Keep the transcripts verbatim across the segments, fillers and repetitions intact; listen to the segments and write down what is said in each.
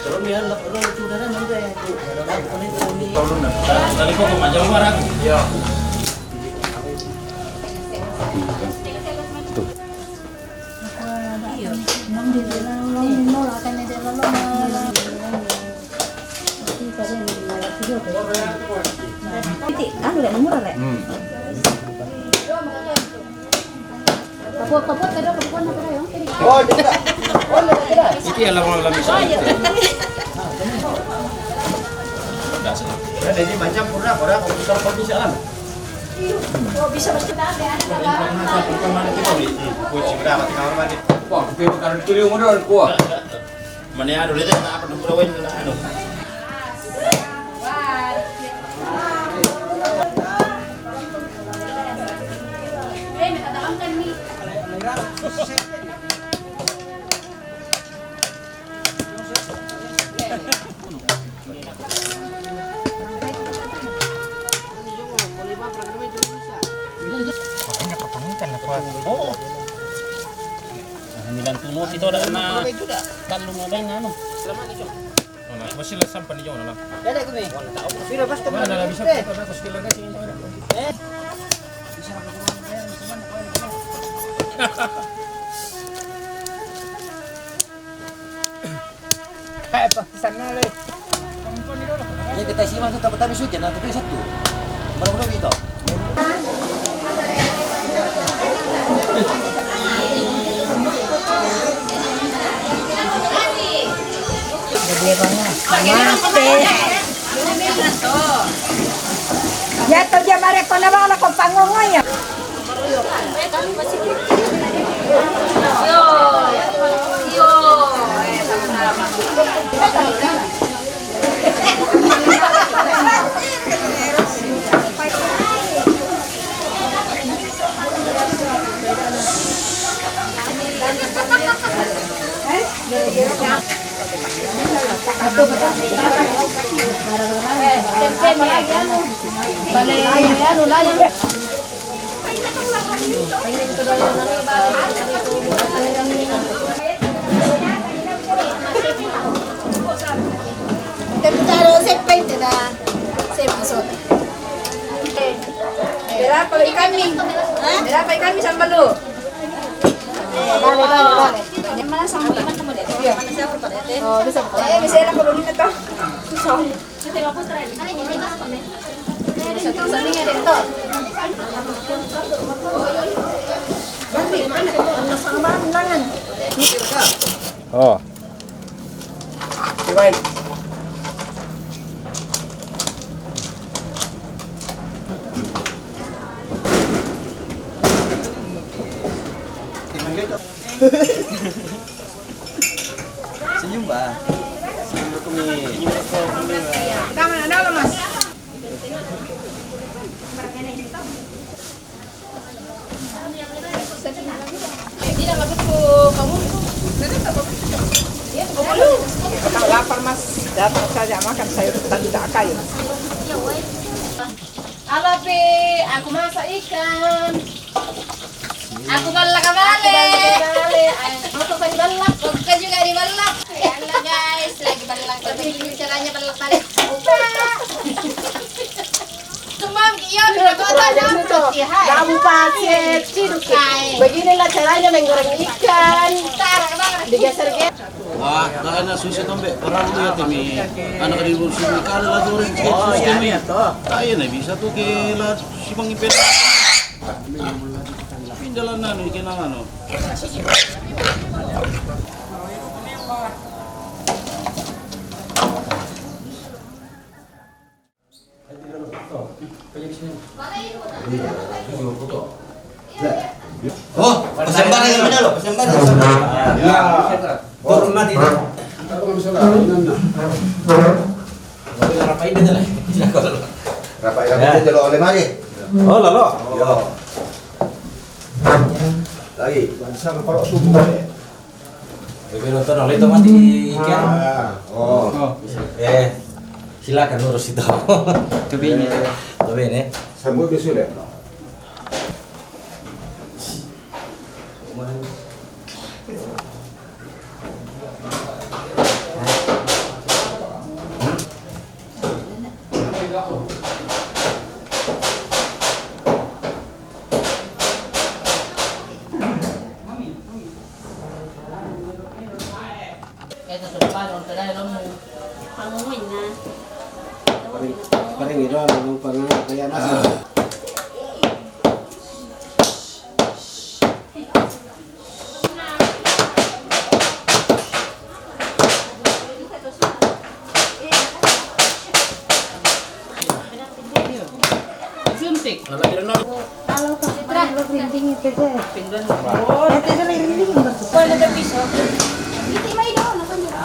Kalau ni anak orang itu dah nama dia. Kalau nak, kalau ni. Kalau nak. Dari kau macam mana? Ya. Iti, anu, le, murah, le. Hmm. Kapot, kapot, kada, kapot, kada, yang. Oh, tidak. Oh, tidak, tidak. Iti alam, alam bisa. Jadi macam pura, pura, kalau bisa, kalau bisa, kan? Mana ada, lihat apa, anu. Oh. Milan tuno kita dah na talung na rin, ano. Mana, masih lah sampai ni jauh lah. Mana dah bisa kita dah, aku sekali lagi sini. Hai, Pak, di sana, le. Ini kita isi masuk, tapi, tapi sudah, nanti itu satu. Baru, baru gitu. Mate. Ya to dia mare ko na ba la ko pangongoy. Berapa ikan mi? Berapa ikan mi sambal lu? Bale, bale, bale. Mana sama ikan kamu deh? Iya. Mana siapa pada teh? Oh, bisa. Eh, bisa enak kalau ini tuh. Susah. Oh. Senyum, Bah. Senyum, Kumi. Tama na, dalo, Mas. Hindi na magusto kamu. Kalau lapar, Mas, datang saja makan sayur tadi tak kayu. Ala pe, aku masak ikan. Aku ballak ka bale. Aku ballak ka bale. Ay, aku kan ballak. Aku kan juga diballak. Ya Allah, guys, lagi ballak. Tapi gini caranya ballak balik. Buka. Tumam, iya, udah kota dapet, ya, hai. Kamu pakai ciduk. Hai. Beginilah caranya menggoreng ikan. Digeser-geser. Ah, dana susi tombe, parang dia temi anak di rusun kala la duri. Oh, iya, iya, toh. Tayo na bisa tu ke la si Bang Ipen. Pindah la nanu, ikan nanu. Oh, pasembaran yang mana lo? Pasembaran. Ya. Hormat itu. Rapai itu lah. Rapai, rapai itu lo oleh mari. Oh, lalu. Yo. Lagi. Bangsa kalau subuh. Tapi nonton oleh itu mati ikan. Ah, oh. Eh, silakan lurus itu. Tubingnya. Tubing, eh. Sambut ke sulit. Kemarin. Kemarin. Paring, paring iro, nang pangan, kaya nasa. Suntik. Kalau Pak, kalau rinting itu je. Pinggan. Oh, itu je rinting. Wala ada piso. Iti may daw, ano ba niya?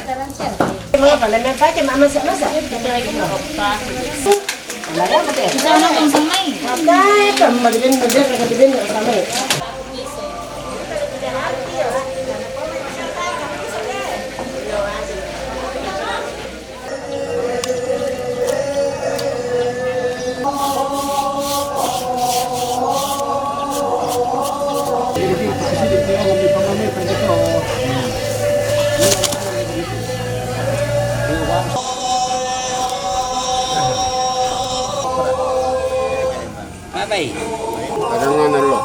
Taran siya. Mga pala, may pake, mama sa masa. Ito lagi na. Wala yan, mati. Isa na kung samay. Agay, pag madilim na dyan, nakadilim na samay. Bye-bye. Padangan na lo.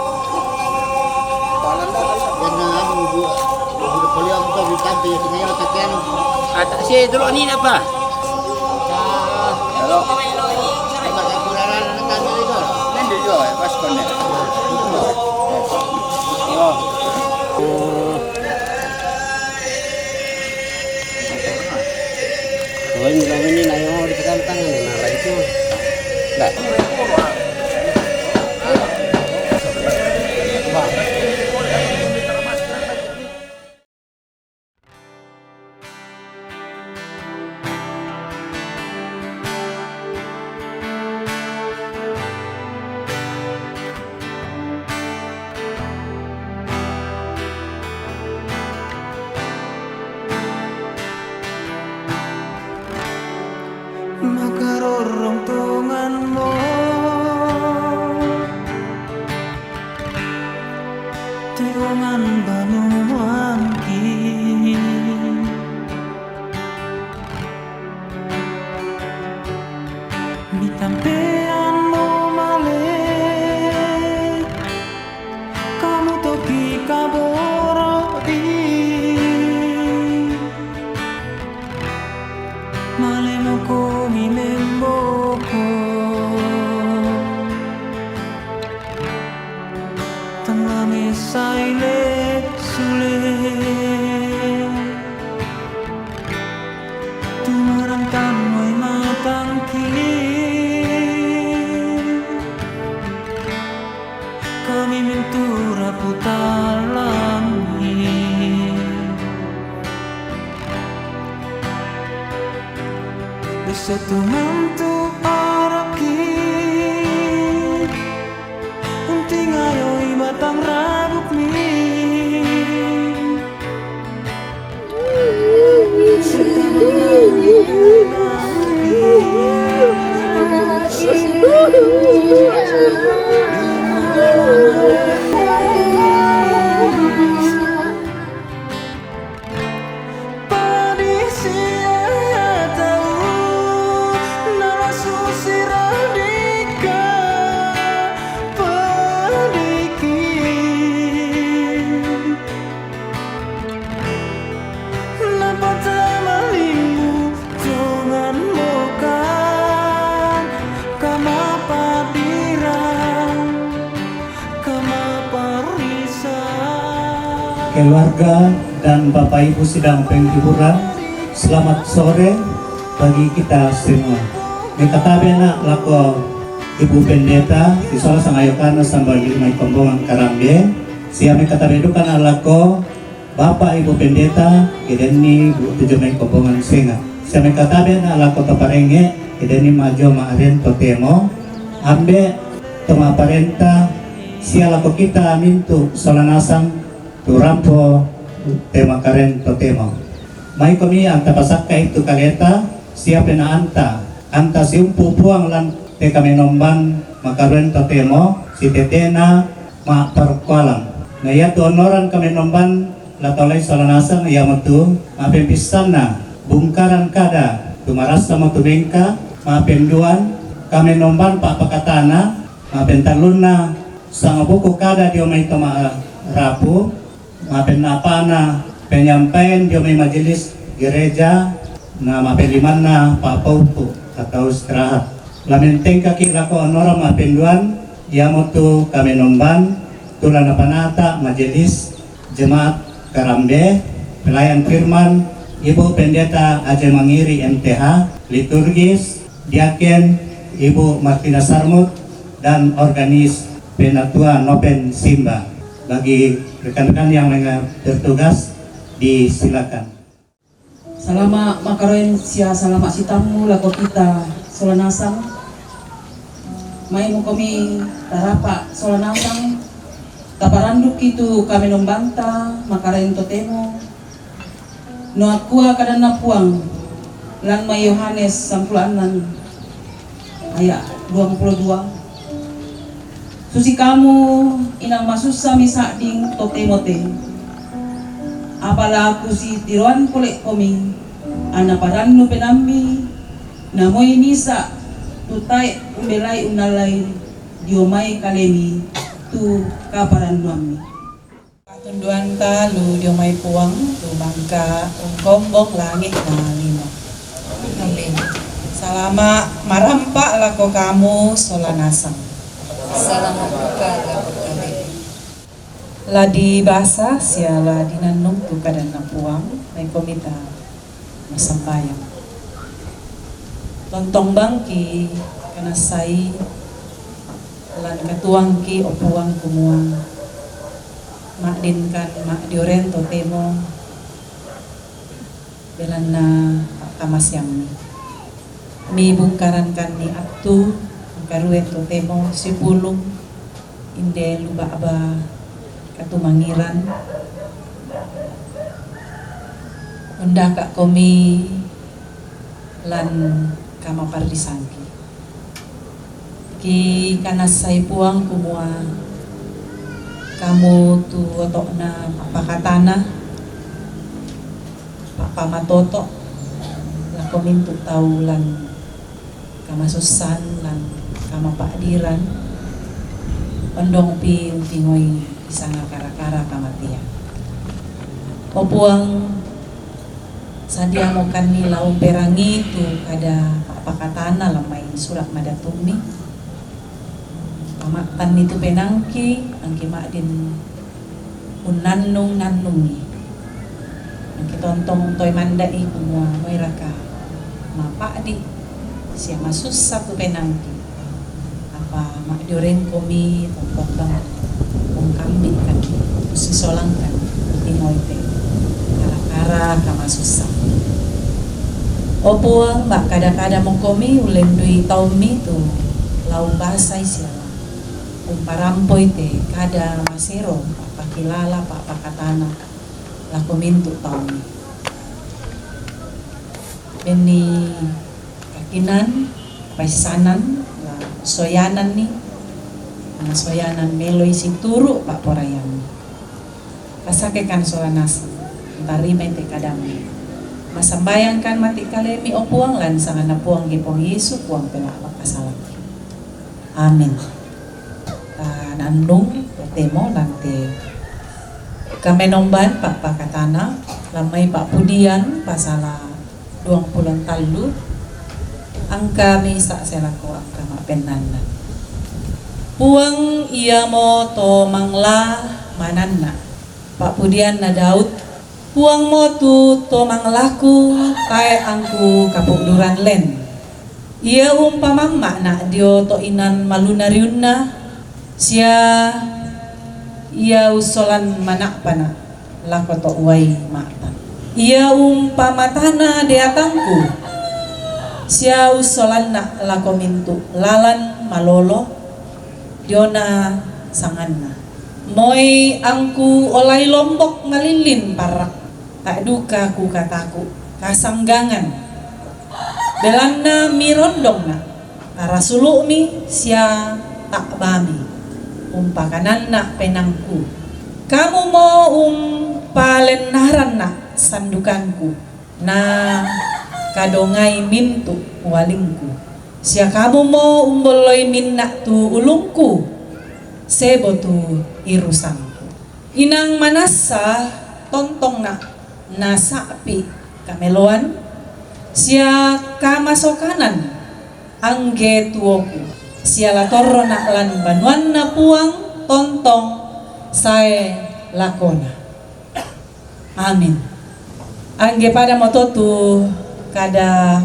Yan na ang bu-, bu-, bali ang buka di tante, ya, kinayo na takyan. Ata, si Dolo ni na pa. Dolo. Ay, magkakuraran na tante dito. Nandito, eh, pas ko na. Yo. Hoy, mula ini na yung di ka tangan na lagi ko. Nda. Makarorong tonganmu, tongan banuanki. Mitampeanmu male, kamu toki kaboro i. Male moko mi memboko. Tangame saile sule. Tumarantan wai matangki. Kami mentura putalangi. Besetu mantu araki. Unting ayo i batang rabuk ni. Padisia tau nalasu siradika padiki. Napata malimu tonganmu kan kama padiran. Keluarga dan Bapak Ibu sidang penghiburan, selamat sore bagi kita semua. Mai katabe na lako Ibu Pendeta, si sola sangayo kana sambal di Mai Kombongan Karambe, sia mai katabe duka na lako Bapak Ibu Pendeta, kedenni Bu Tujo Mai Kombongan Senga. Sia mai katabe na lako to parenge, kedenni majo maaren totemo. Ambe to maparenta, sia lako kita mintu sola nasang tu rampo te makaren totemo. Maikomi anta pasakka itu kaleta, sia pe na anta, anta siumpu Puang lan te kamenomban makaruen totemo, si tetena ma parokkoalang. Na iatu onnoran kamenomban la taolai sola nasang iamotu, mapempissanna, bungkaran kada, tu marassa mo tu mengka, mapenduan, kamenomban pappakatana, mapentallunna, sangabuku kada dio mai to marapu, mapennapana, Penyampaian dio mai majelis gereja na mapelimanna pa'poupu atau istirahat. Lamentengkaki lako onora ma'penduan, iamotu kamenomban, tula napanata majelis jemaat Karambe, pelayan firman, Ibu Pendeta Aje Mangiri M T H, liturgis, diaken, Ibu Martina Sarmut, dan organis Penatua Nopen Simba. Bagi rekan-rekan yang bertugas, disilakan. Salama' makaroen sia salama' sitammu lako kita sola nasang. Maimo komi tarapa' sola nasang, taparandukki tu kamenombanta makaroen totemo. Noakkua kadanNa Puang, lan mai Yohanes sampulu annan aya' duangpulo dua, Susi kamu inang masussa misa'ding totemo te. Apa la kusitiroan pole' komi, anna parannu penaammi, na moi misa' tu tae' umbelai unnallai dio mai kalemi tu kaparannuammi. Patunduanta lu dio mai Puang, tu mangka ungkombong langi' na lino. Amin. Salama' marampa' lako kamu sola nasang. Salama' duka lako kami. La dibasa sia la dinannung tu kadanNa Puang, maikomi ta massambayang. Tontong bangki kanassai lan katuoangki, o Puang, kumua ma'dinkan ma'dioren totemo belanna pa'kamaseammi. Mibungkarankanni attu, angkarue totemo sipulung, inde lu ba'ba katumangiran. Undaka' komi lan kamaparrisangki. Kikanassai Puang kumua kamu tu oto'na pa'pakatana, pa'pamatoto' lako mintu' tau lan kamasussan lan kamapa'diran, ondongpi untingoi sanga kara-kara kamatean. O Puang, sadiamokanni la umperangi tu kada pa'pakatana lan mai Sura' Madatummi. Pamattanni tu penaangki, angki ma'din unnannung-nannungi. Angki tontong toi manda'i kumua moiraka mapa'di sia masussa tu penaangki. Apa ma'diorengkomi tontong bang ungkambi'kan, ussisolangkan, timoi te kara-kara kamasussa. O Puang, ma'kada-kadamokomi ullendui taummi tu la umbasai sia la umparampoi te kada masero pa'pakilala pa'pakatana lako mintu' taummi. Benni kakinan, paissanan, la soyananni, na soyanan meloi situru' pa'poraiammi. Pasakekan sola nasang, tarimai te kadammi. Massambayangkan mati' kalemi, o Puang, lan sanganNa Puangki Puang Yesu, Puang pela' pa'kasalaki. Amin. Ta nannung totemo lan te kamenomban pa'pakatana, lan mai pa'pudian pasala duangpulo tallu, angka misa' selako angka ma'pennanna. Puang iamo to mangla mananna, pa'pudianna Daud. Puangmo tu to manglaku, tae' angku kapu'duran len. Ia umpamamma'na' dio to inan malunariunna, sia ia ussolan mana'pana' lako to uai ma'tang. Ia umpamatana deatangku, sia ussolanna' lako mintu' lalan malolo diona sanganna. Moi angku olai lombok malillin parra', tae' duka kukataku' kasanggangan. Belanna mirondongna', tarasulu'mi sia ta'bami, umpakananna' penaangku. Kamumo umpalennaranna' sandukangku, na kadongai mintu' ualingku. Sia kamumo umbolloi minna' tu ulungku, sebo tu irusangku. Inang manassa tontongna' Nasa'pi' kameloan, sia kamasokanan angge tuoku, sia la torro na' lan banuanna Puang tontong sae lakona. Amin. Angge padamo to tu kada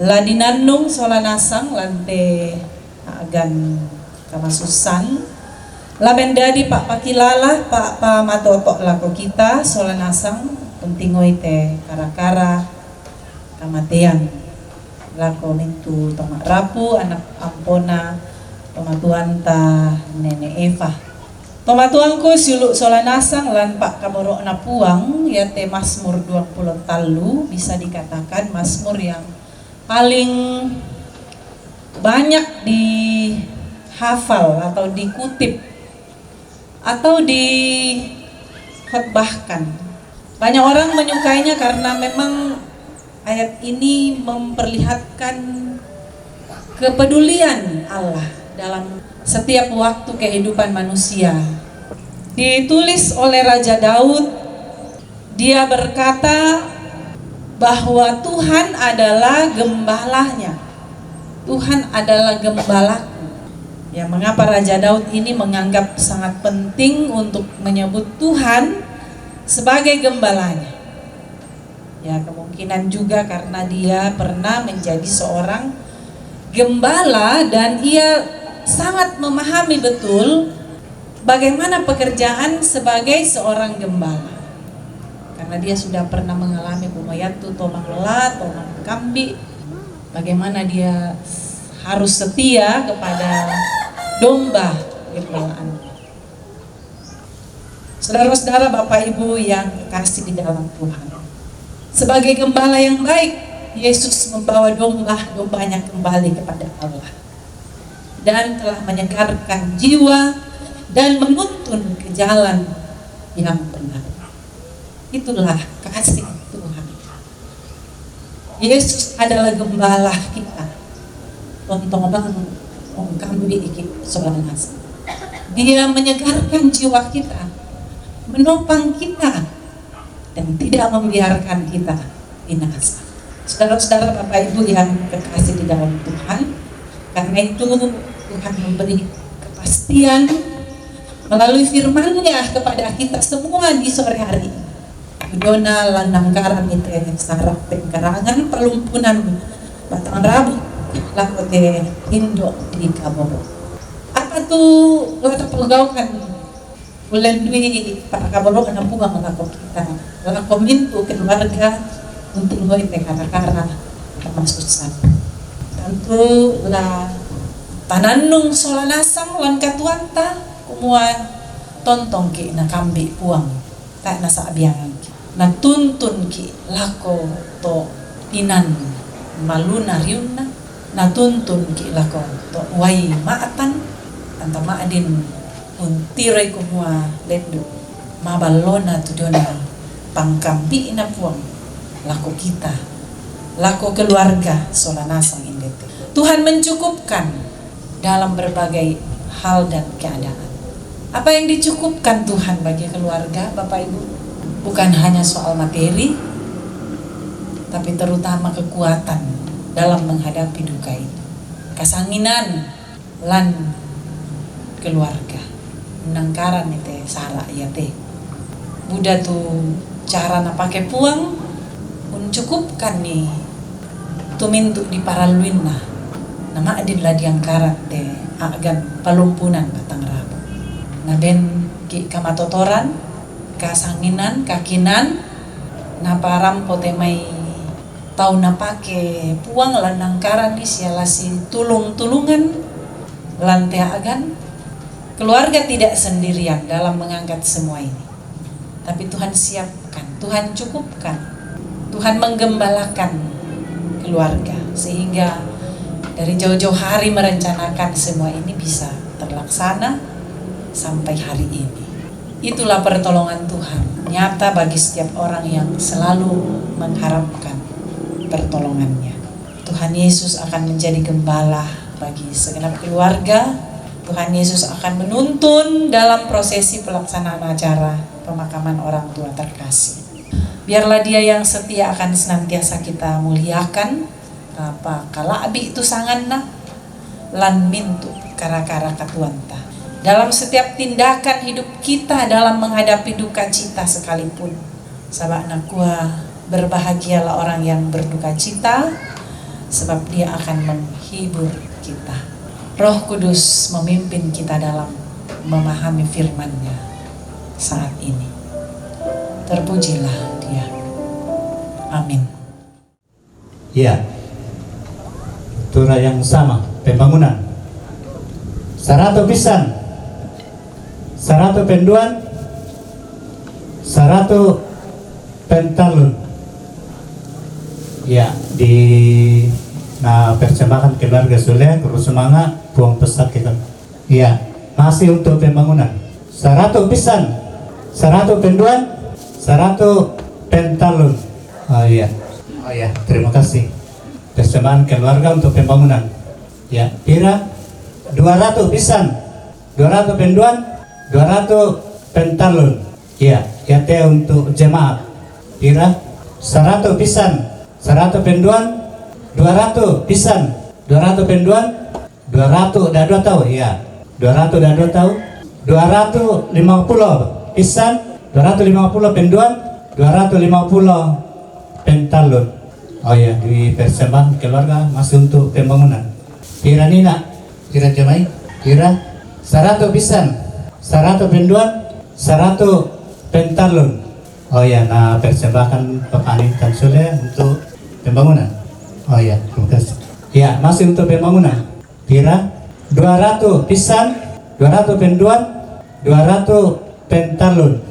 la dinannung sola nasang lan te a'gan kamasussan, la mendadi pa'pakilala, pa'pamatoto' lako kita sola nasang, pentingoi te kara-kara kamatean lako mintu' to ma'rapu, anak ampona tomatuanta Nene' Eva. Tomatuangku, siulu' sola nasang lan pa'kaboro'na Puang, iate Mazmur duappulo tallu bisa dikatakan Mazmur yang paling banyak dihafal atau dikutip atau dikhotbahkan. Banyak orang menyukainya karena memang ayat ini memperlihatkan kepedulian Allah dalam setiap waktu kehidupan manusia. Ditulis oleh Raja Daud, dia berkata bahwa Tuhan adalah gembalanya. "Tuhan adalah gembalaku." Ya, mengapa Raja Daud ini menganggap sangat penting untuk menyebut Tuhan sebagai gembalanya? Ya, kemungkinan juga karena dia pernah menjadi seorang gembala dan ia sangat memahami betul bagaimana pekerjaan sebagai seorang gembala. Karena dia sudah pernah mengalami kumayat tu tomang la, tomang kambi, bagaimana dia harus setia kepada domba gembalaan. Saudara-saudara, Bapak Ibu yang kasih di dalam Tuhan, sebagai gembala yang baik, Yesus membawa domba-dombanya kembali kepada Allah dan telah menyegarkan jiwa dan menuntun ke jalan yang benar. Itulah kasih Tuhan. Yesus adalah gembala kita. Tontong bangun, ong kambi iki sola nasang. Dia menyegarkan jiwa kita, menopang kita, dan tidak membiarkan kita binasa. Saudara-saudara, Bapak Ibu yang kekasih di dalam Tuhan, karena itu Tuhan memberi kepastian melalui firman-Nya kepada kita semua di sore hari ini. Tudona lan nangkaran ite sara' pengkarangan palumpunan Batangrabu lako te indo' di kaboro'. Apa tu la tapogau'kan ullen dui pa'kaboro'na Puang lako kita, lako mintu' keluarga, untu' hoi te kara-kara kamasussan? Tantu la tanannung sola nasang lan katuoanta, kumua tontongki' nakambi' Puang, tae' nasa'biangangki'. Natuntunki' lako to' inan maluna riunna, natuntunki' lako to' uai ma'tan, anta ma'din untiroi kumua lendu' maballona tudona pangkambi'na Puang lako kita, lako keluarga sola nasang indete. Tuhan mencukupkan dalam berbagai hal dan keadaan. Apa yang dicukupkan Tuhan bagi keluarga, Bapak Ibu? Bukan hanya soal materi, tapi terutama kekuatan dalam menghadapi duka itu. Kasanginan lan keluarga. Nangkaran ite sara' iate. Buda tu cara napake Puang, uncukupkanni tu mintu' diparalluinna, nama'din la diangkaran te a'gan palumpunan Batangrabu. Nabenki' kamatotoran, kasanginan, kakinan, naparampo te mai tau napake Puang lan nangkaranni sia la situlung-tulungan lan te a'gan. Keluarga tidak sendirian dalam mengangkat semua ini. Tapi Tuhan siapkan, Tuhan cukupkan, Tuhan menggembalakan keluarga, sehingga dari jauh-jauh hari merencanakan semua ini bisa terlaksana sampai hari ini. Itulah pertolongan Tuhan, nyata bagi setiap orang yang selalu mengharapkan pertolongan-Nya. Tuhan Yesus akan menjadi gembala bagi segenap keluarga. Tuhan Yesus akan menuntun dalam prosesi pelaksanaan acara pemakaman orang tua terkasih. Biarlah Dia yang setia akan senantiasa kita muliakan, apa kala'bi' tu sanganna, lan mintu' kara-kara katuoanta. Dalam setiap tindakan hidup kita dalam menghadapi duka cita sekalipun. Saba' nakua, "Berbahagialah orang yang berduka cita, sebab Dia akan menghibur kita." Roh Kudus memimpin kita dalam memahami firman-Nya saat ini. Terpujilah Dia. Amin. Ya. Tura yang sama, pembangunan. Saratu' pissan. Saratu' penduan. Saratu' pentallun. Ya, di, na, persembahkan keluarga Sule, Kurus Manga, Puang Pesat kita. Ya, masih untuk pembangunan. Saratu' pissan, saratu' penduan, saratu' pentallun. Oh iya. Oh iya, terima kasih. Persembahan keluarga untuk pembangunan. Ya, pira? Dua ratu' pissan, dua ratu' penduan, dua ratu' pentallun. Ya, ya te untuk jemaat. Pira? Saratu' pissan, saratu' penduan, dua ratu' pissan, dua ratu' penduan, dua ratu' da'dua tau, ya. Dua ratu' da'dua tau. Dua ratu' limangpulo pissan, dua ratu' limangpulo penduan, dua ratu' limangpulo pentallun. Oh ya, di persembahan keluarga masih untuk pembangunan. Pira nina? Pira jamai? Pira? Saratu' pissan, saratu' penduan, saratu' pentallun. Oh ya, na persembahkan papa'an intan Sule untuk pembangunan. Oh ya, terima kasih. Ya, masih untuk pembangunan. Pira? Dua ratu' pissan, dua ratu' penduan, dua ratu' pentallun.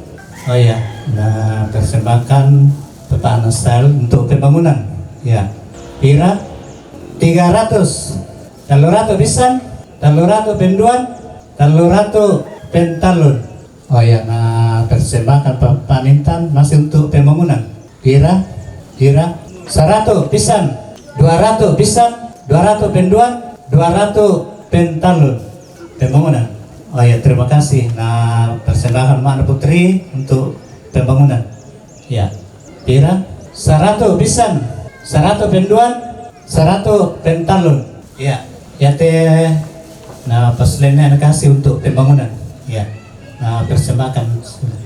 Oh ya, na persembahkan papa'an Sal untuk pembangunan. Ya. Pira? Tiga ratus. Tallu ratu' pissan, tallu ratu' penduan, tallu ratu' pentallun. Oh ya, na persembahkan papa'an intan masih untuk pembangunan. Pira? Pira? Saratu' pissan, dua ratu' pissan, dua ratu' penduan, dua ratu' pentallun. Pembangunan. Oh ya, terima kasih. Na persembahkan Mana Putri untuk pembangunan. Ya. Pira? Saratu' pissan, saratu' penduan, saratu' pentallun. Ya. Ya te, na pas lainnya na kasih untuk pembangunan. Ya. Na persembahkan.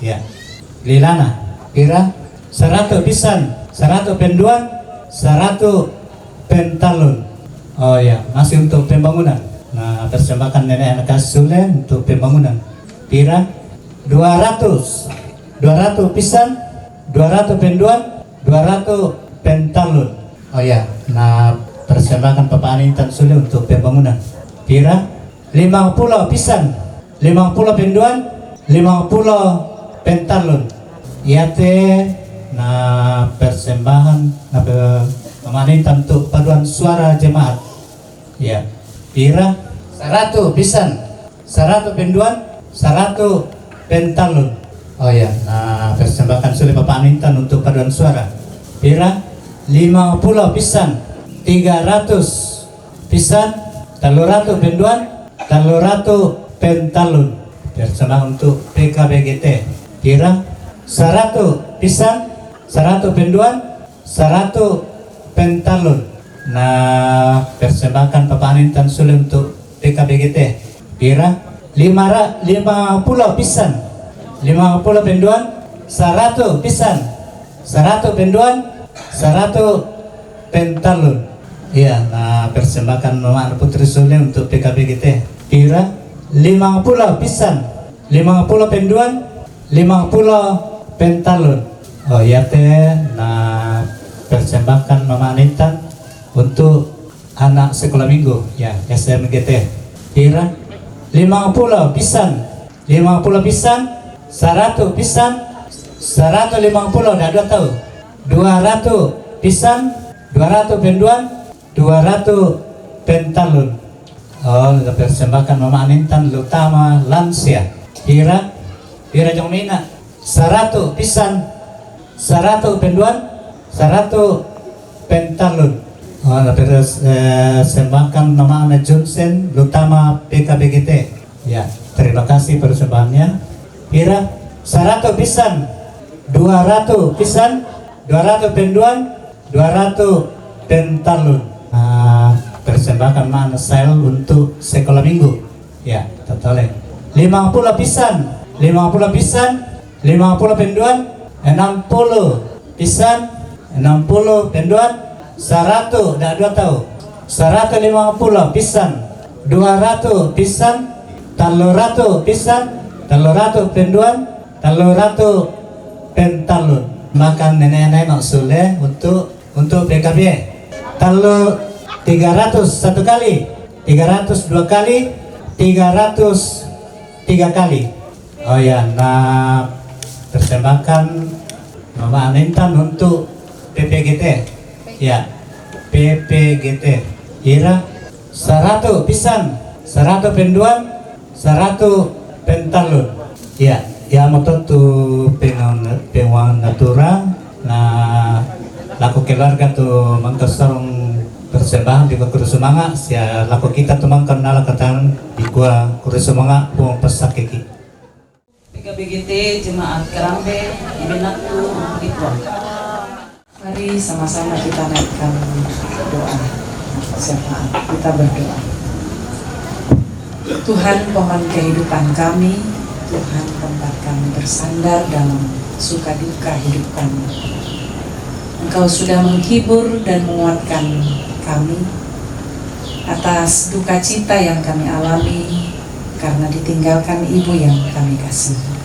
Ya. Lilana. Pira? Saratu' pissan, saratu' penduan, saratu' pentallun. Oh ya, masih untuk pembangunan. Na persembahkan nenek anak Sule untuk pembangunan. Pira? Dua ratus. Dua ratu' pissan, dua ratu' penduan, dua ratu' pentallun. Oh ya, na persembahkan papa'an intan Sule untuk pembangunan. Pira? Limangpulo pissan, limangpulo penduan, limangpulo pentallun. Ya te, na persembahan, na pe-, papa'an intan untuk paduan suara jemaat. Ya. Pira? Saratu' pissan, saratu' penduan, saratu' pentallun. Oh ya, na persembahkan Sule papa'an intan untuk paduan suara. Pira? Limangpulo pissan, tiga ratus pissan, tallu ratu' penduan, tallu ratu' pentallun. Persembahkan untuk P K B G T. Pira? Saratu' pissan, saratu' penduan, saratu' pentallun. Na persembahkan papa'an intan Sule untuk P K B G T. Pira? Lima ra-, limangpulo pissan, limangpulo penduan, saratu' pissan, saratu' penduan, saratu' pentallun. Iya, na persembahkan Mana Putri Sule untuk P K B G T. Pira? Limangpulo pissan, limangpulo penduan, limangpulo pentallun. Oh, ya te, na persembahkan papa'an intan untuk anak sekolah minggu, ya, S M G T. Pira? Limangpulo pissan, limangpulo pissan, saratu' pissan, saratu' limangpulo da'dua tau. Dua ratu' pissan, dua ratu' penduan, dua ratu' pentallun. Oh, persembahkan papa'an intan Lutama lansia. Pira? Pira jong mina? Saratu' pissan, saratu' penduan, saratu' pentallun. Oh, na persembahkan papa'an Johnson Lutama P K B G T. Ya, terima kasih persembahannya. Pira? Saratu' pissan, dua ratu' pissan, Dua ratu penduan, dua ratu pentallun. Ah, persembahkan mana sel untuk sekolah minggu. Ya, tatole. Lima puluh pisan, lima puluh pisan, lima puluh penduan, enam puluh pisan, enam puluh penduan, saratu, da dua tau. Saratu lima puluh pisan, dua ratu pisan, tallu ratu pisan, tallu ratu penduan, tallu ratu pentallun. Makan nenek-nenek sule untuk, untuk P K B. Tallu, tiga ratus satu kali, tiga ratus dua kali, tiga ratus tiga kali. Oh ya, na persembahkan mama Amintan untuk P P G T. Ya, P P G T. Ira saratu pisan, saratu penduan, saratu pentallun. Ya, ya moto tu pengang-, penguang natura, na lako keluarga tu mangka sarong persembahan di Kuru Sumanga, sia lako kita tu mangka nala katan di kua Kuru Sumanga pung pasakiki. P K B G T Jemaat Kerambe, Ibenaktu, Dipua. Mari sama-sama kita naikkan doa syafaat. Kita berdoa. Tuhan, pohon kehidupan kami, Tuhan, tempat kami bersandar dalam suka duka hidup kami. Engkau sudah menghibur dan menguatkan kami atas duka cita yang kami alami karena ditinggalkan ibu yang kami kasihi.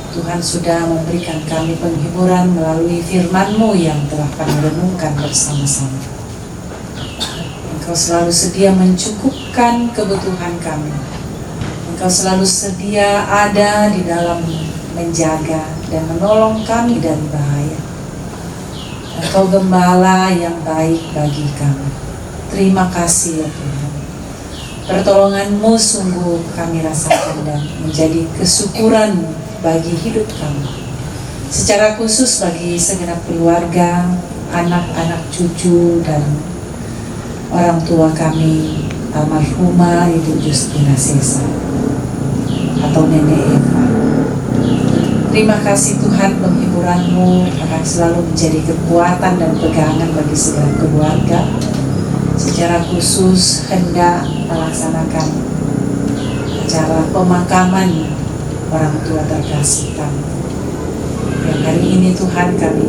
Tuhan sudah memberikan kami penghiburan melalui firman-Mu yang telah kami renungkan bersama-sama. Engkau selalu sedia mencukupkan kebutuhan kami. Engkau selalu sedia ada di dalam menjaga dan menolong kami dari bahaya. Engkau gembala yang baik bagi kami. Terima kasih ya Tuhan. Pertolongan-Mu sungguh kami rasakan dan menjadi kesyukuran bagi hidup kami. Secara khusus bagi segenap keluarga, anak-anak, cucu, dan orang tua kami, almarhumah Ibu Justina Sesa atau Nenek Eva. Terima kasih Tuhan, penghiburan-Mu akan selalu menjadi kekuatan dan pegangan bagi segala keluarga. Secara khusus hendak melaksanakan acara pemakaman orang tua terkasih kami. Yang hari ini Tuhan kami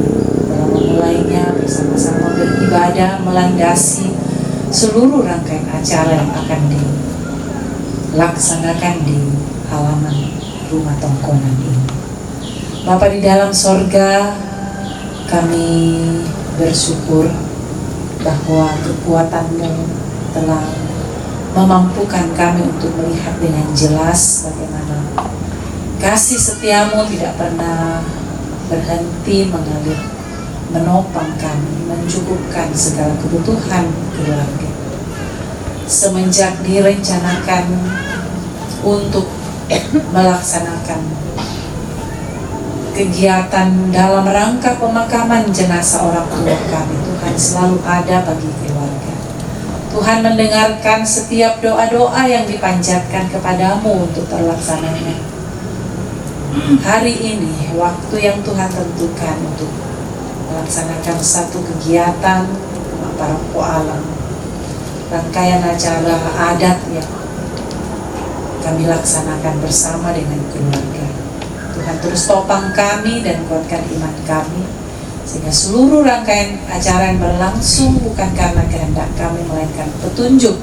telah memulainya bersama-sama beribadah melandasi seluruh rangkaian acara yang akan dilaksanakan di halaman rumah tongkonan ini. Bapa di dalam sorga, kami bersyukur bahwa kekuatan-Mu telah memampukan kami untuk melihat dengan jelas bagaimana kasih setia-Mu tidak pernah berhenti mengalir, menopang kami, mencukupkan segala kebutuhan keluarga. Semenjak direncanakan untuk melaksanakan kegiatan dalam rangka pemakaman jenazah orang tua kami, Tuhan selalu ada bagi keluarga. Tuhan mendengarkan setiap doa-doa yang dipanjatkan kepada-Mu untuk terlaksananya. Hari ini, waktu yang Tuhan tentukan untuk melaksanakan satu kegiatan pemaparan poalam, rangkaian acara adat yang kami laksanakan bersama dengan keluarga. Tuhan terus topang kami dan kuatkan iman kami, sehingga seluruh rangkaian acara yang berlangsung bukan karena kehendak kami, melainkan petunjuk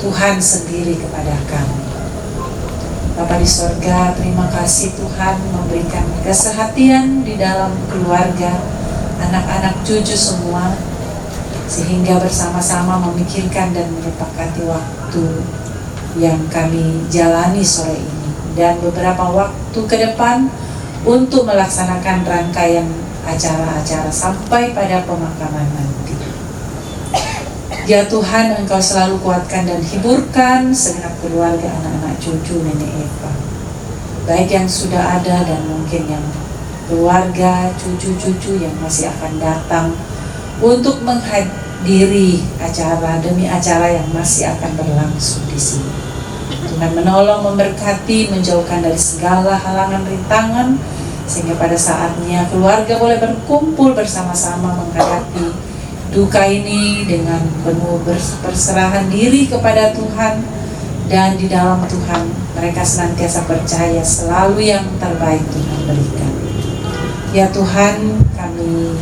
Tuhan sendiri kepada kami. Bapa di sorga, terima kasih Tuhan memberikan kesehatian di dalam keluarga, anak-anak, cucu semua, sehingga bersama-sama memikirkan dan menyepakati waktu yang kami jalani sore ini dan beberapa waktu ke depan untuk melaksanakan rangkaian acara-acara sampai pada pemakaman nanti. Ya Tuhan, Engkau selalu kuatkan dan hiburkan segenap keluarga, anak-anak, cucu Nenek Eva, baik yang sudah ada dan mungkin yang keluarga, cucu-cucu yang masih akan datang untuk menghadiri acara demi acara yang masih akan berlangsung di sini. Tuhan menolong, memberkati, menjauhkan dari segala halangan, rintangan, sehingga pada saatnya keluarga boleh berkumpul bersama-sama menghadapi duka ini dengan penuh berserahan diri kepada Tuhan, dan di dalam Tuhan mereka senantiasa percaya selalu yang terbaik Tuhan berikan. Ya Tuhan, kami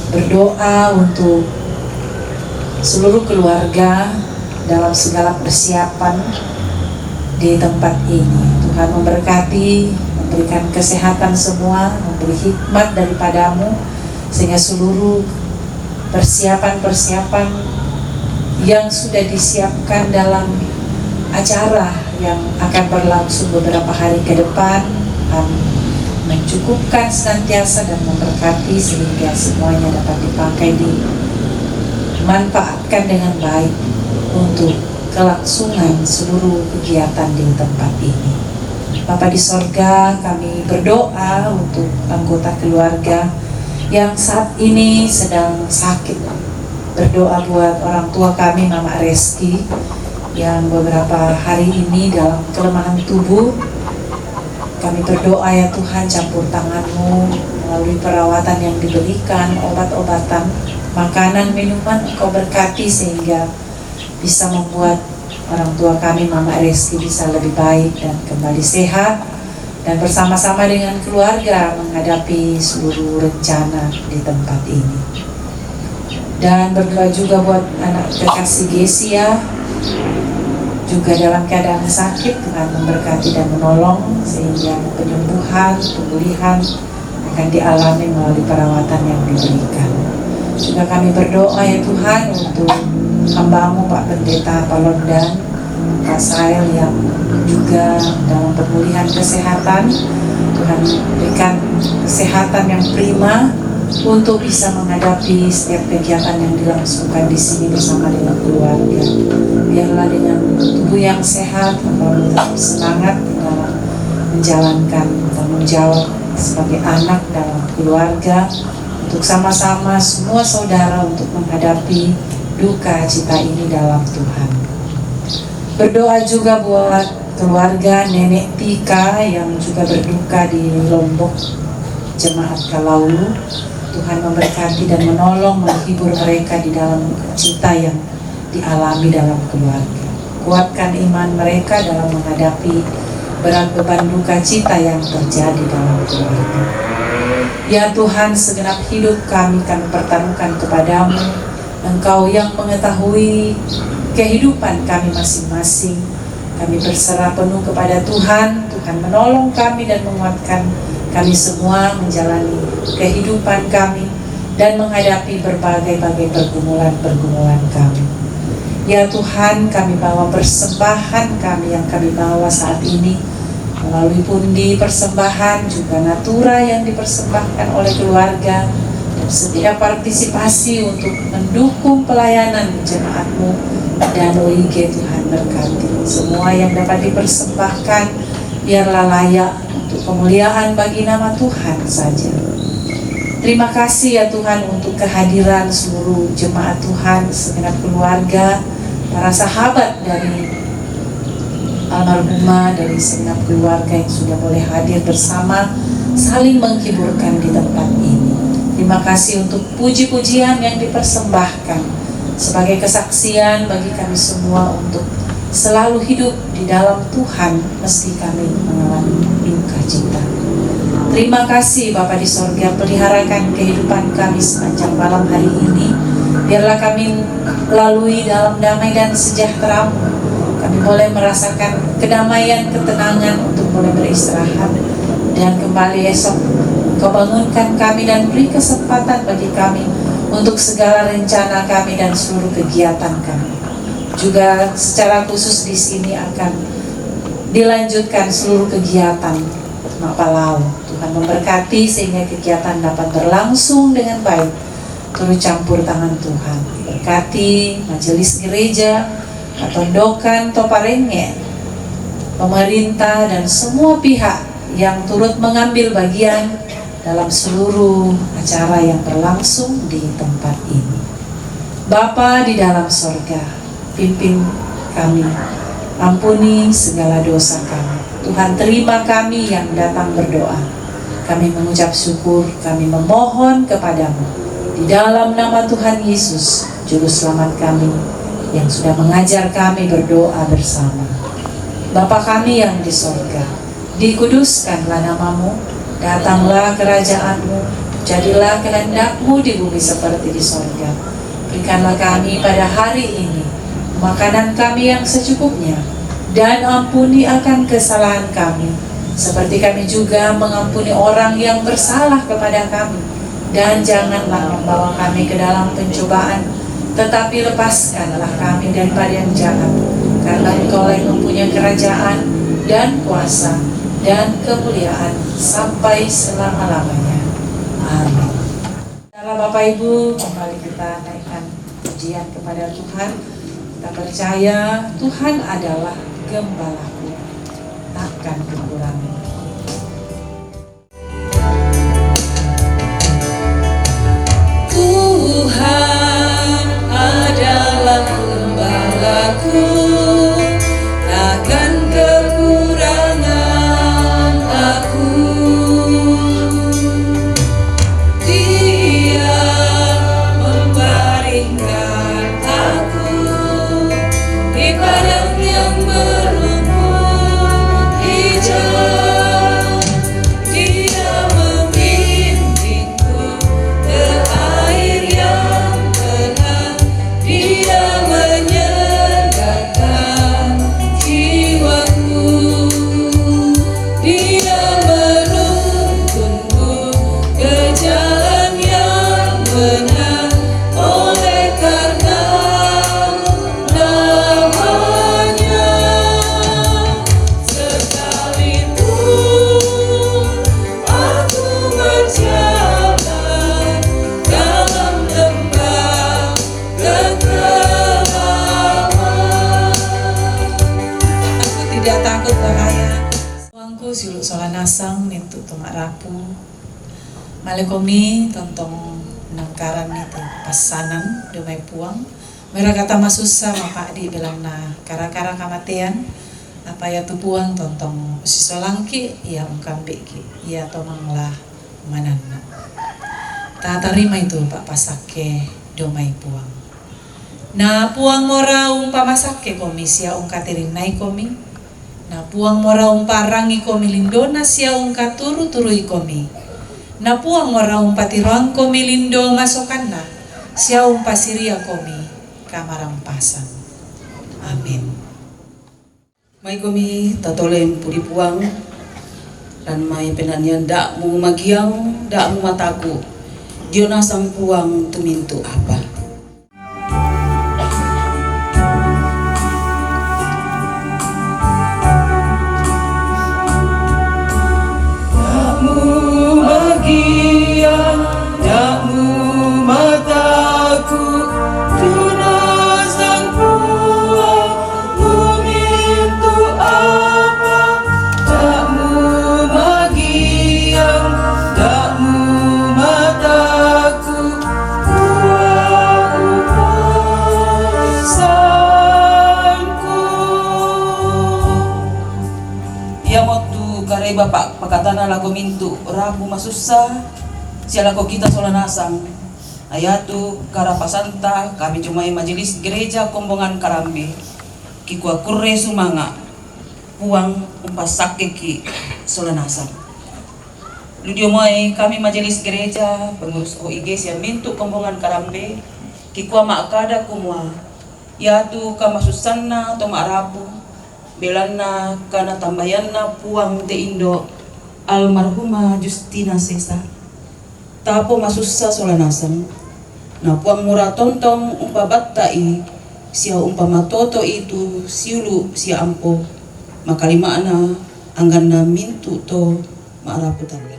berdoa untuk seluruh keluarga dalam segala persiapan di tempat ini. Tuhan memberkati, memberikan kesehatan semua, memberi hikmat daripada-Mu, sehingga seluruh persiapan-persiapan yang sudah disiapkan dalam acara yang akan berlangsung beberapa hari ke depan, Tuhan mencukupkan senantiasa dan memberkati sehingga semuanya dapat dipakai, dimanfaatkan dengan baik untuk kelangsungan seluruh kegiatan di tempat ini. Bapa di sorga, kami berdoa untuk anggota keluarga yang saat ini sedang sakit. Berdoa buat orang tua kami, Mama Reski, yang beberapa hari ini dalam kelemahan tubuh. Kami berdoa, ya Tuhan, campur tangan-Mu melalui perawatan yang diberikan, obat-obatan, makanan, minuman, Engkau berkati sehingga bisa membuat orang tua kami, Mama Reski, bisa lebih baik dan kembali sehat, dan bersama-sama dengan keluarga menghadapi seluruh rencana di tempat ini. Dan berdoa juga buat anak kekasih Gesia, juga dalam keadaan sakit. Tuhan memberkati dan menolong sehingga penyembuhan, pemulihan akan dialami melalui perawatan yang diberikan. Juga kami berdoa, ya Tuhan, untuk hamba-Mu Pak Pendeta Palondan, Pak Sael, yang juga dalam pemulihan kesehatan. Tuhan berikan kesehatan yang prima untuk bisa menghadapi setiap kegiatan yang dilangsungkan di sini bersama dengan keluarga. Biarlah dengan tubuh yang sehat, hamba tetap semangat dalam menjalankan tanggung jawab sebagai anak dalam keluarga, untuk sama-sama semua saudara untuk menghadapi duka cita ini dalam Tuhan. Berdoa juga buat keluarga Nenek Tika yang juga berduka di Lombok, jemaat Kalaulu. Tuhan memberkati dan menolong, menghibur mereka di dalam cita yang dialami dalam keluarga. Kuatkan iman mereka dalam menghadapi berat beban duka cita yang terjadi dalam keluarga. Ya Tuhan, segenap hidup kami, kami pertaruhkan kepada-Mu. Engkau yang mengetahui kehidupan kami masing-masing. Kami berserah penuh kepada Tuhan. Tuhan menolong kami dan menguatkan kami semua menjalani kehidupan kami dan menghadapi berbagai-bagai pergumulan-pergumulan kami. Ya Tuhan, kami bawa persembahan kami yang kami bawa saat ini melalui pundi persembahan, juga natura yang dipersembahkan oleh keluarga, dan setiap partisipasi untuk mendukung pelayanan jemaat-Mu dan O I G. Tuhan berkati semua yang dapat dipersembahkan, biarlah layak untuk kemuliaan bagi nama Tuhan saja. Terima kasih, ya Tuhan, untuk kehadiran seluruh jemaat Tuhan, segenap keluarga, para sahabat dari almarhumah, dari segenap keluarga yang sudah boleh hadir bersama, saling menghiburkan di tempat ini. Terima kasih untuk puji-pujian yang dipersembahkan sebagai kesaksian bagi kami semua untuk selalu hidup di dalam Tuhan meski kami mengalami duka cita. Terima kasih Bapa di sorga, peliharakan kehidupan kami sepanjang malam hari ini. Biarlah kami lalui dalam damai dan sejahtera-Mu. Kami boleh merasakan kedamaian, ketenangan untuk boleh beristirahat. Dan kembali esok, Engkau bangunkan kami dan beri kesempatan bagi kami untuk segala rencana kami dan seluruh kegiatan kami. Juga secara khusus di sini akan dilanjutkan seluruh kegiatan Mak Palau. Tuhan memberkati sehingga kegiatan dapat berlangsung dengan baik. Turut campur tangan Tuhan. Berkati majelis gereja, Katondokan, Toparenge, pemerintah, dan semua pihak yang turut mengambil bagian dalam seluruh acara yang berlangsung di tempat ini. Bapa di dalam sorga, pimpin kami, ampuni segala dosa kami. Tuhan, terima kami yang datang berdoa. Kami mengucap syukur, kami memohon kepada-Mu di dalam nama Tuhan Yesus, Juru Selamat kami, yang sudah mengajar kami berdoa bersama. Bapa kami yang di sorga, dikuduskanlah nama-Mu, datanglah kerajaan-Mu, jadilah kehendak-Mu di bumi seperti di sorga. Berikanlah kami pada hari ini makanan kami yang secukupnya, dan ampuni akan kesalahan kami, seperti kami juga mengampuni orang yang bersalah kepada kami. Dan janganlah membawa kami ke dalam pencobaan, tetapi lepaskanlah kami daripada yang jahat. Karena Engkau yang mempunyai kerajaan dan kuasa dan kemuliaan sampai selama-lamanya. Amin. Saudara Bapak Ibu, kembali kita naikkan pujian kepada Tuhan. Kita percaya Tuhan adalah gembalaku, takkan kekurangan. Tuhan adalah gembalaku, takkan kekurangan aku. Dia membaringkan aku di padang yang berlumpur hijau. Dia memimpingku ke air yang tenang. Dia menyegarkan jiwaku. Dia menuntunku ke jalan yang benar oleh karena nama-Nya. Sekalipun aku berjalan dalam lembah kekelaman. Aku tidak takut bahaya. Puangku siulu Solanasang, mintu tomak rapu. Malekomi tontong nangkaran itu pasanan domai puang. Mera kata masussa mapadi belanna kara-kara kamatean. Apa iatu puang tontong sisolangki, ia ungkambiki, ia tomanglah mananna. Tatarima itu pak pasakke domai puang. Na puang mora umpamasakke komi sia ungkatirinnai komi. Na puang mora umparangi komi lindona sia ungkaturu-turui komi. Na puang mora umpatiroang komi lindo masokanna sia umpasiria komi kamarampasan. Amin. Mai komi tatoleng pudi puang, dan mai penanian dakmu magiang, dakmu mataku, dio nasang puang tumintu apa. Dakmu magiang, dakmu mataku, dio nasang puang tumintu apa. Dakmu magiang, dakmu mataku, puang upasanku. Ia mottu kareba pak pakatana lako mintu rapu masussa sia lako kita sola nasang. Ayatu karapasanta kami cumai Majelis Gereja Kombongan Karambe, kikua kurre sumanga, puang umpassakkeki sola nasang. Ludio moi kami Majelis Gereja, pengurus O I G sia mintu Kombongan Karambe, kikua makkada kumua, iatu kamasussanna to ma'rapu, belanna kanatambayanna puang te indo, almarhumah Justina Sesa. Tapo masussa sola nasang, na puang mura tontong umpabattai sia umpamatoto itu siulu sia ampo, makalima'na angganna mintu to ma'rapu talle.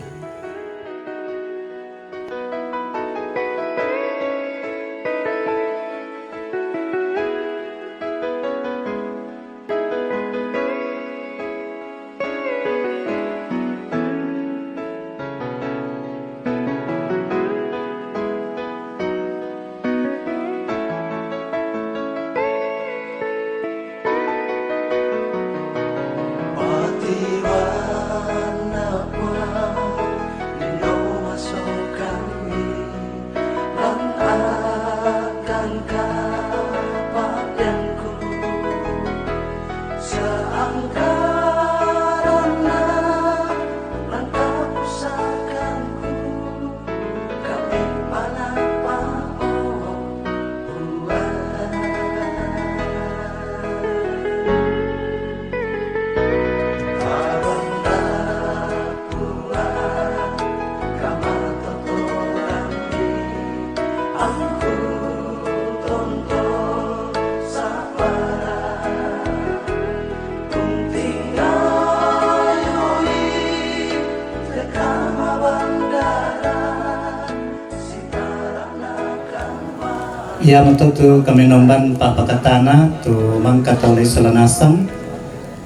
Iamoto tu kami nomban papakatana tu mangka tolai solanasang,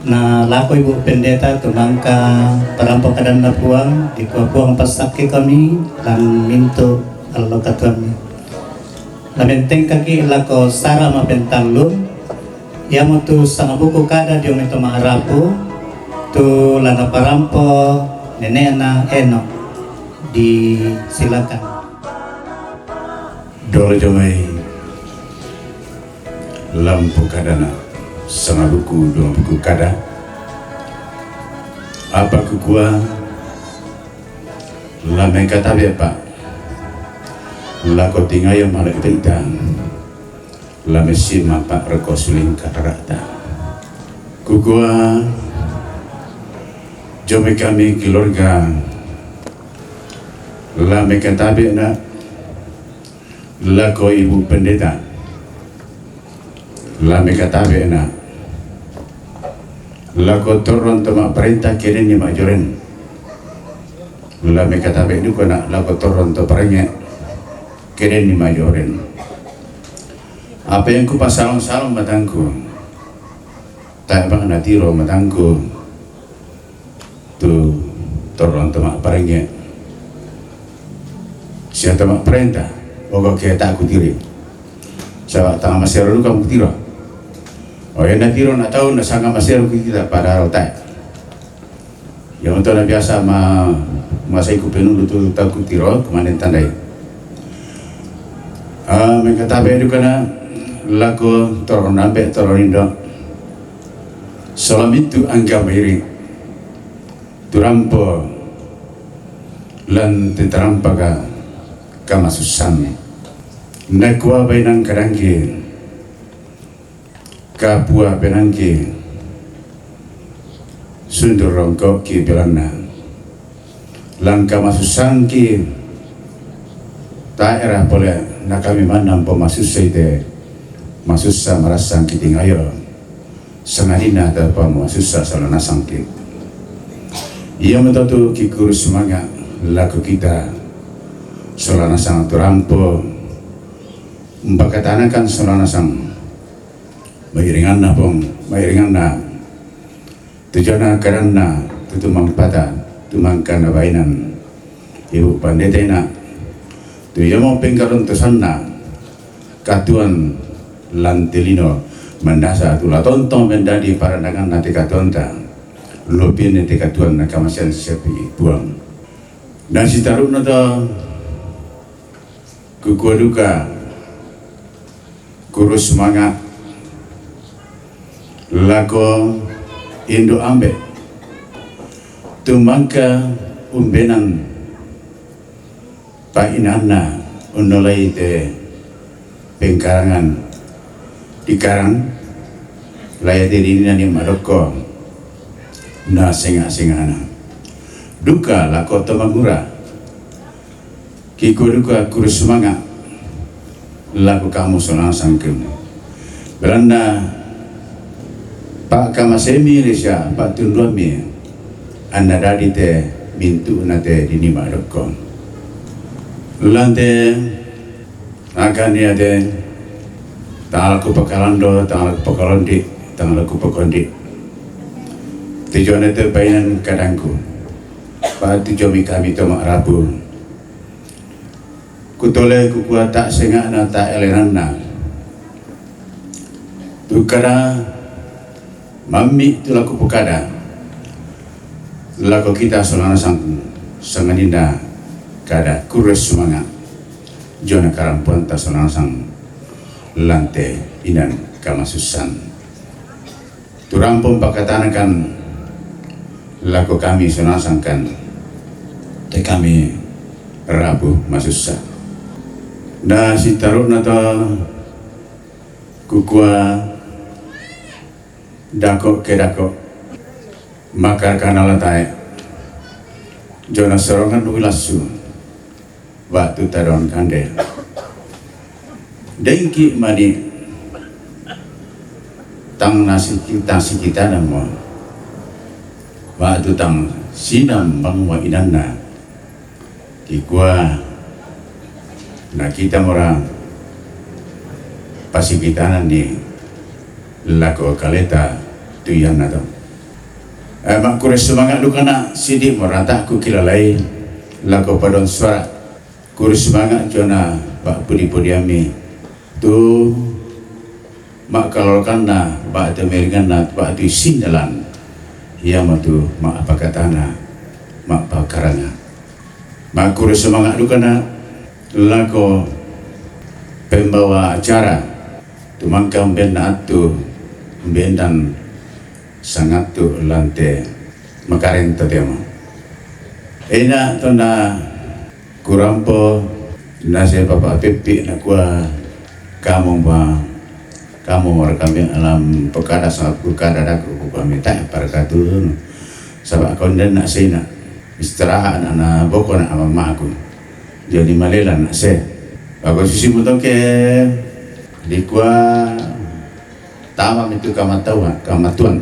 na lako Ibu Pendeta tu mangka parampo kadanna Puang, dikua Puang pasakki kami lan mintu allo katuanmi. Lamentengkaki lako sara mapentallun, iamotu sangabuku kada dio mai to ma'rapu, tu lana parampo nenekna Enok di Silakan. Dolo jomai lampu kadana, sangabuku dua buku kada. Apa kukua, lame katabe pa lako tingayo malek ita, lame sima pa reko suling katarata. Kukua, jomai kami keluarga, lame katabe na lako Ibu Pendeta, lame katabe na lako torron to ma'parenta kedenni ma'joren, lame katabe duka na lako torron to parengnge kedenni ma'joren. Apa yang kupasalong-salong matangku, tae bang natiro matangku tu torron to ma'parengnge sia to ma'parenta, ogo ke ta kutiri. Saba tanga masero duka mukutiro. O, ena tiro na tau na sanga masero kita padahal tae. Ia untuk na biasa ma masai kupenulu tu tau kutiro kemanen tandai. Ah, mengkatabe duka na lako torron ambe torron indo. Salamitu angga mairi turampo lan tetarampaka kamasussanmi. Nakua bainang kadangki, kapua benangki, sundur rongkoki belanna. Langka masussangki, taera pole nakami mannampo masussa ite, masussa marassangki tingayo. Sangadinna tapa masussa solanasangki. Ia matotu kikuru sumanga lako kita solanasang turampo mpakatanakan solanasang. Mairinganna pong, mairinganna. Tujana kadanna tutu mangpata tumangkana bainan Ibu Pandetena. Tu iamo pengkarontosanna katuan lantelino mandasa tu latontong mendadi parandanganna te katuanta. Lopine te katuan na kamasean sepi Puang. Dan sitaruna to kukua duka kurus manga lako indo ambe tumangka umbenan painanna unnolai te pengkarangan dikarang lae te dininani madokko na senga-sengana duka lako to mangura. Kikua duka kurus sumanga lako kamu solanasangkemu. Belanna pa'kamasemi lisia pa'tunduammi anna dadi te mintu'na te dini madokko. Lante akan ia te tangala kupakalando, tangala kupakalondi, tangala kupakondi. Tujuanna te bainan kadangku. Patujomi kami to ma'rapu. Kutole kukua ta senga'na ta elenanna. Tukada mammi tu lako pokada lako kita solanasang sangadinna kada kurus sumanga jona karampuanta solanasang lante inan kamasussan. Turampo pakatanakan lako kami solanasangkan te kami rapu masussa. Na sitaruna to kukua dako ke dako makar kanala tae jona sorongan wilassu. Waktu tadon kande dengki mani tang nasi tang sikitana mo waktu tang sinam bang wa inanna kikua na kita mora pasikitanan ni lako kaleta tu iyanna to. Eh, makkuro sumange' dukana sidi' morata'ku kilalai lako padon suara'. Kuro sumange' jona pa'pudi-pudiammi tu ma'kalolokanna ba'tu meringanna ba'tu sinnalan, iyamotu ma'pakatana, ma'pakaranga. Makkuro sumange' dukana lako pembawa acara, tu mangka umbenna attu, umbenna sangattu lante makareng totemo. Ina tonna kurampo nase Papa Pippi nakua, kamu ma, kamu mora kami alam pekada sa-, pekada daku, kukua minta parakatu. Saba' kondena sina istirahat na, na boko na amamaku. Jadi malela na se. Bagus sisi mutoke dikua tama mitu kamatuan, kamatuan.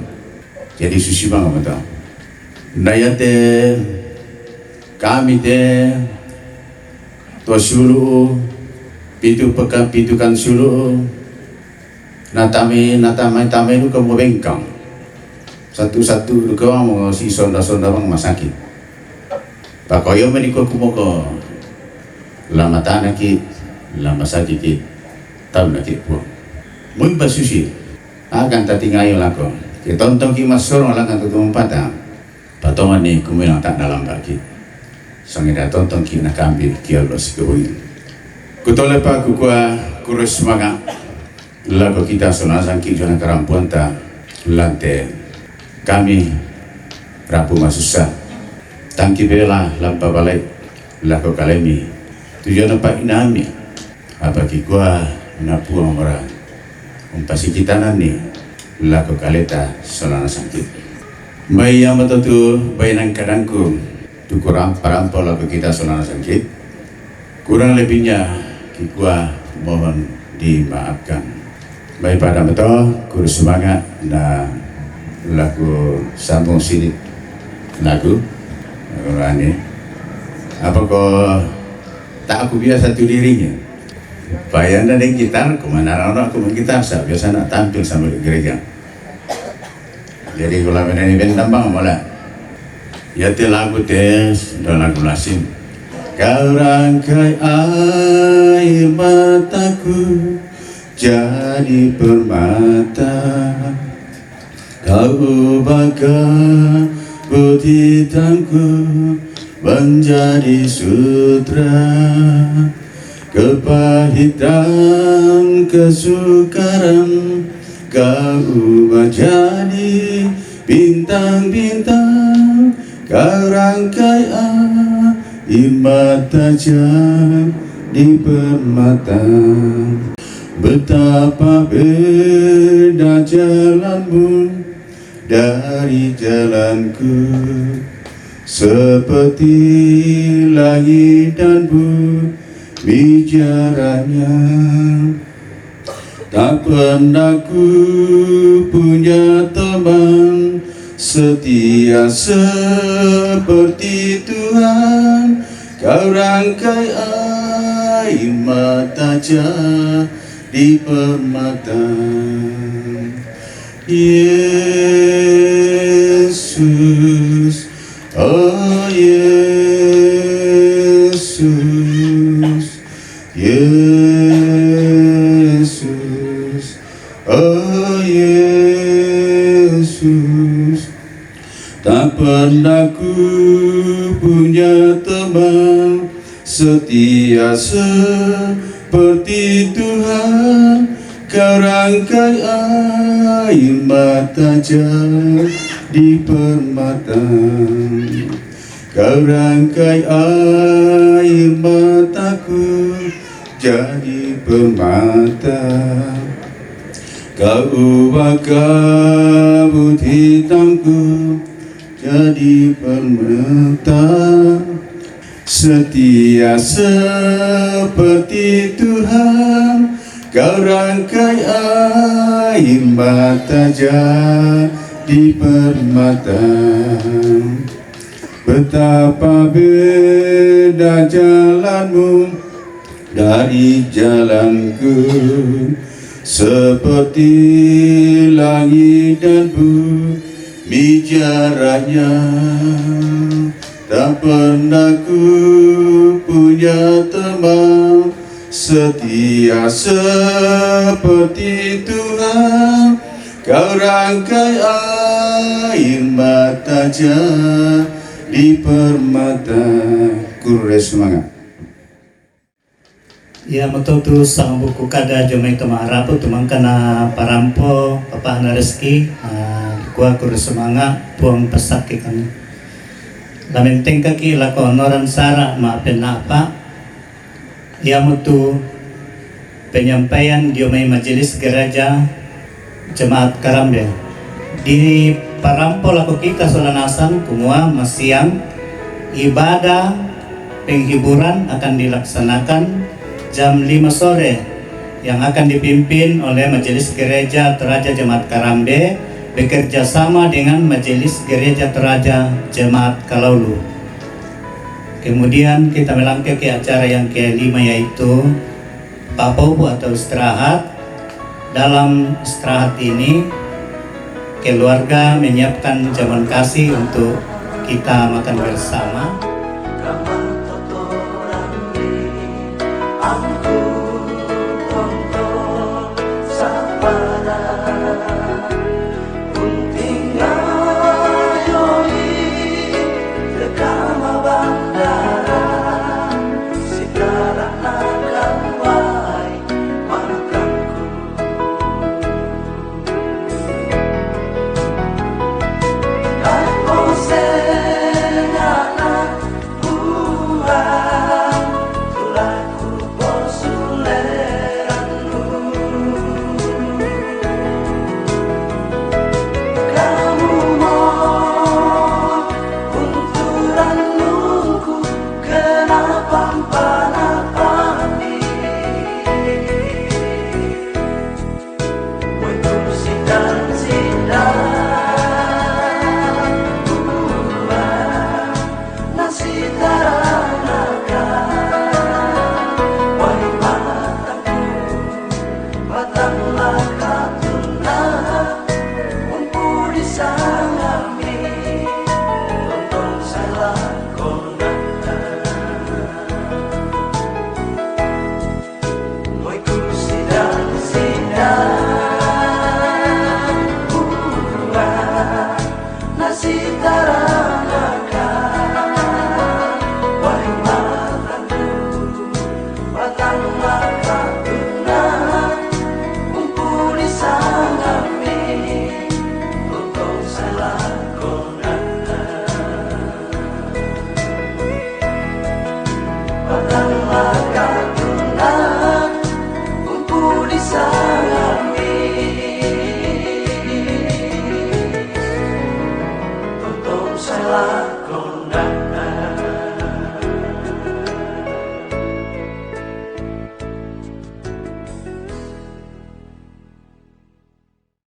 Jadi susi bang kamatuan. Nayate kami te to sulu pitu peka-, pitu kan sulu. Natami, natami, tami duka mubengkang. Satu-satu duka mo si sonda-sonda bang masaki. Pakoyo meni ko kumoko. Lama tanaki, lama sakiki, tau naki puang. Mui basusi, akan tatingayo lako. Kitontongki masoro alangan tutumpata. Patonganni kumilang tak nalambaki. Sangida tontongki nakambi kiallo sikebui. Kutolepa kukua kurus manga lako kita sonasangki jona karampuanta lante kami rapu masussa. Tangki bela lampa balai lako kalemi. Tujuan apa inami. Apa kikua na puang mora umpasikitananni lako kaleta sonana sangki. Mai yamato tu bainang kadangku tu kurang parampo lako kita sonana sangki. Kurang lebihnya kikua mohon dimaafkan. Mai pada mato, kuru sumanga na laku sambung sini lagu. Lagu ani. Apa ko tak aku biasa tu dirinya. Bayanda deng gitar, kumana orang aku main gitar, sa biasa nak tampil sama di gereja. Jadi kalau menyanyi bentambang boleh. Ya te lagu te, dan lagu lasin. Kau rangkai air mataku jadi permata. Kau ubahkan putih hitamku menjadi sutra. Kepahitan kesukaran kau ubah jadi bintang-bintang. Kau rangkai air mata jadi permata. Betapa beda jalanmu dari jalanku, seperti langit dan bumi jaraknya. Tak pernah ku punya teman setia seperti Tuhan. Kau rangkai air mata jadi permata. Yesus, oh Yesus, Yesus, oh Yesus. Tak pernah ku punya teman setia seperti Tuhan. Kau rangkai air mata jadi permata. Kau rangkai air mataku jadi permata. Kau ubah kabut hitamku jadi permata. Setia seperti Tuhan, kau rangkai air mata jadi permata. Betapa beda jalanmu dari jalanku, Seperti langit dan bumi jaraknya, tak pernah ku punya teman setia seperti Tuhan. Kau rangkai air mata jadi permata. Kurre semangat. Ia mutotu sangabuku kada jo mai toma'arapu tu mangkana parampo papa'na Reski, kua kurre semangat, Puang pasakki kami. Lamentengkaki lako onoran sara ma'penapa, iamutu penyampaian dio mai Majelis Gereja Jemaat Karambe. Di parampo lako kita solanasan kumua masiang ibadah penghiburan akan dilaksanakan jam lima sore yang akan dipimpin oleh Majelis Gereja Toraja Jemaat Karambe bekerja sama dengan Majelis Gereja Toraja Jemaat Kalaulu. Kemudian kita melangkah ke acara yang kelima, yaitu papopu atau istirahat. Dalam istirahat ini keluarga menyiapkan jamuan kasih untuk kita makan bersama.